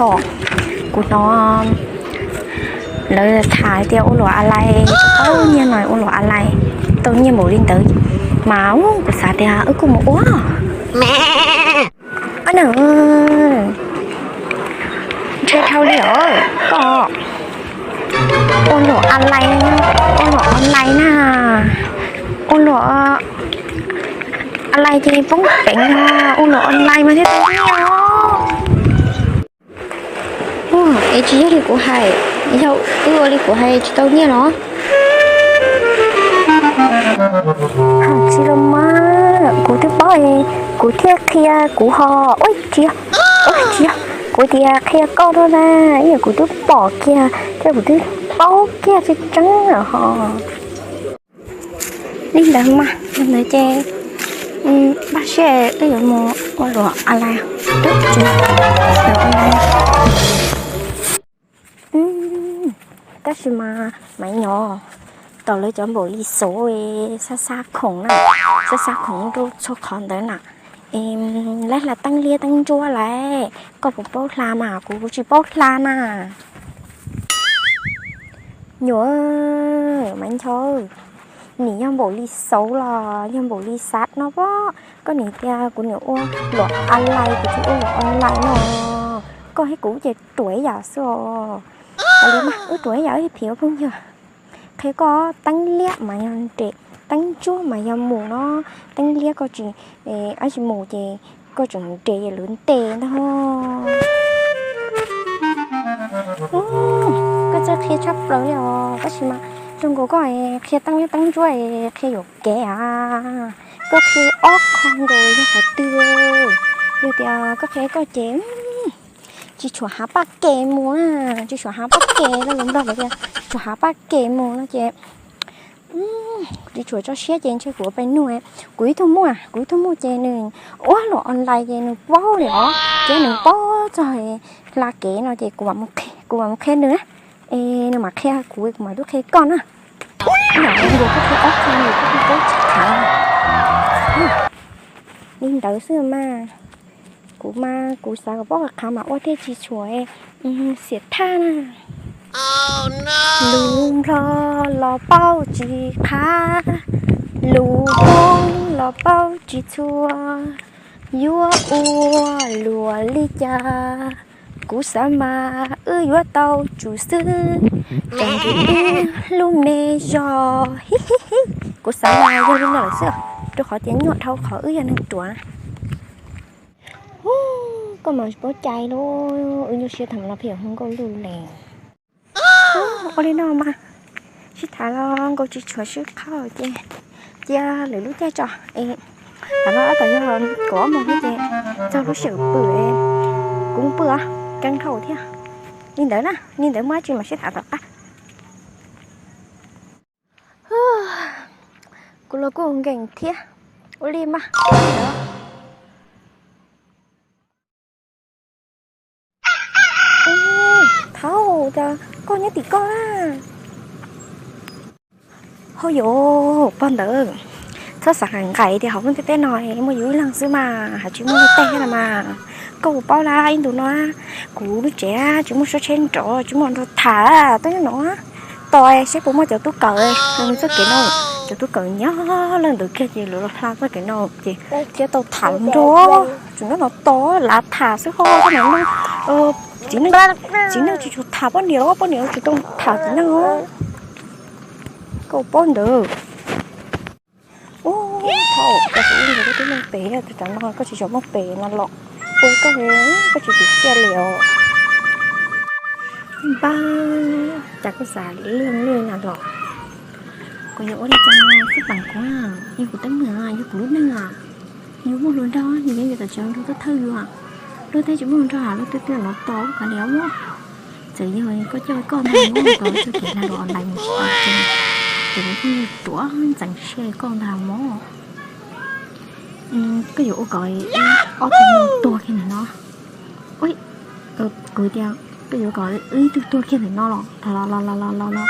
Kuv hnov lawv tham tias ua luam a lais tau nyiaj no, ua luam a lais tau nyiaj npaum li ntawd, mas kuv xav tias wb kuj mus ua. Ob na, ntshe dhau li os koj. Ua luam a lais, ua luam online na, ua luam a lais ces poob peev no, ua luam online mas thiaj tau nyiaj os. Es tsis yog li kuv hais, yog wb ua li kuv hais tsis tau nyiaj los? Tsis los mas, kuv twb paub, kuv thiaj qhia kuv ho, ua tsis yog, ua tsis yog, kuv tias qhia koj no na, ib yam kuv twb pom kiag thiab kuv twb paub kiag tseeb tseeb ho. Li ntawd mas, li ntawd ces npaj siab wb yuav mus ua luam a lais, ua online. Tab sis mas Maiv Nyob, tom lawv cov npaum li xauv, xab xab khoom na, xab xab khoom nruj txhua qhov ntawd na, lawv hla teeb liab teeb ntsuab lawm, koj puas paub hla mas kuv tsis paub hla na. Nyuam, Maiv Nyob, nim yog npaum li xauv los yog npaum li xav no pob, koj nim tias kuv nim ua luam a lais, kuv tsis ua luam online no, koj thiab kuv ces ruam ib yam xwb os. Li mas wb ruam ib yam, wb phim ua phooj ywg. Qhia koj, teeb liab mas yog nres, teeb ntsuab mas yog mus no, teeb liab koj tsis, ab tsis mus ces koj tseem nres lawv ntes ntag. Koj txawj qhia tshaj plaws li os, tab sis mas zoo nkaus koj qhia teeb liab teeb ntsuab qhia yuam kev a. Koj qhia ob qho nkaus yog qhov twg? Yog tias koj qhia koj ces tsis tshua hav paj ke mus na, tsis tshua hav paj ke, lawv Nplog lawv tias tsis tshua hav paj ke mus no ces tsis tshua tso siab ces ntshe kuv ua peb nug, kuv ib tug muaj, kuv ib tug muaj ces nws ua luam online ces nws paub li os, ces nws paub txog hla kev no ces kuv mam mus qhia nws, es nws mam qhia kuv, kuv mam tub qhia koj na. Lam nkaus koj qhia ob qho nws kuj paub tsis khav. Li ntawd xwb mas, kuv mas kuv xav kom paub qhov qhav mas ua thiaj tsis tshua xiam thaj na. Lus Nplog los paub tsis qhav, lus Hmoob los paub tsis txhua, yuav ua luam li cas, kuv xav mas wb yuav tau tsum xwb, tseem tus wb lub me zog. Kuv xav mas yog li no lawm xwb, rau qhov tias nyuaj dhau qhov wb yog neeg ruam na. Koj mas tsis paub cai lauj, wb nyuaj siab tham no pheej yog hu nkauj luj li. Ua li no mas, sib tham los nkaus tsis tshuav sib qhau ces cia lwm lub caij tso. Es tam no tab tom yog kaum ob moos thiab ces txog lub sij hawm pw, kuv mus pw os, keeb dhau thiab. Li ntawd na, li ntawd muaj dab tsi mam sib tham tom qab. Kuv los kuj nkees thiab, ua li mas. Thaum ub cas koj nyob tim koj na. Hauj yuav, pog ntawd, txhob xav nqaim tias hauv lub ntiaj teb no muaj yus ib leeg xwb mas, hais tsis muaj luag tej thiab los mas. Koj puas paub lawm ib ntus no kuv lub tsev tsis muaj suab tsheb nrov, tsis muaj nrog tham, tuaj nyob no tos saib puas muaj cov tub kawm txoj kev no. Cov tub kawm nyob leej ntawd kiag ces lawv los hla txoj kev no ces thiaj tau tham nrog. Tseem nyob no tos lav tham xwb ho, txiv neej tsis tshua tham poj niam, poj niam tsis tau tham txiv neej. Koj paub ntawd. Ub, thaum koj tsis ua koj twb muaj pem, tam no koj tsis tshua muaj pem no los ua koj, koj tsis tu siab li os. Npab, cas koj xav li no los? Kuv yuav ua li cas xwb pam kuv, yog kuv teeb meem, yog kuv lub neej, yus muaj hluas nraug nws yeej yuav tom tsev nrog thawj yus. Luag tej tsis muaj hluas nraug luag twb tuaj los tos koj li os. Txawm yog koj coj koj ntag mog, koj txoj kev hla luam online mus tsis tau, ces nws kuj ruam ntxeev siab li koj ntag mog. Koj yuav ua kom ob tug tuag kiag ntawm no. Kuv tias koj yuav kom wb ib tug tuag kiag ntawm no los los los los los los.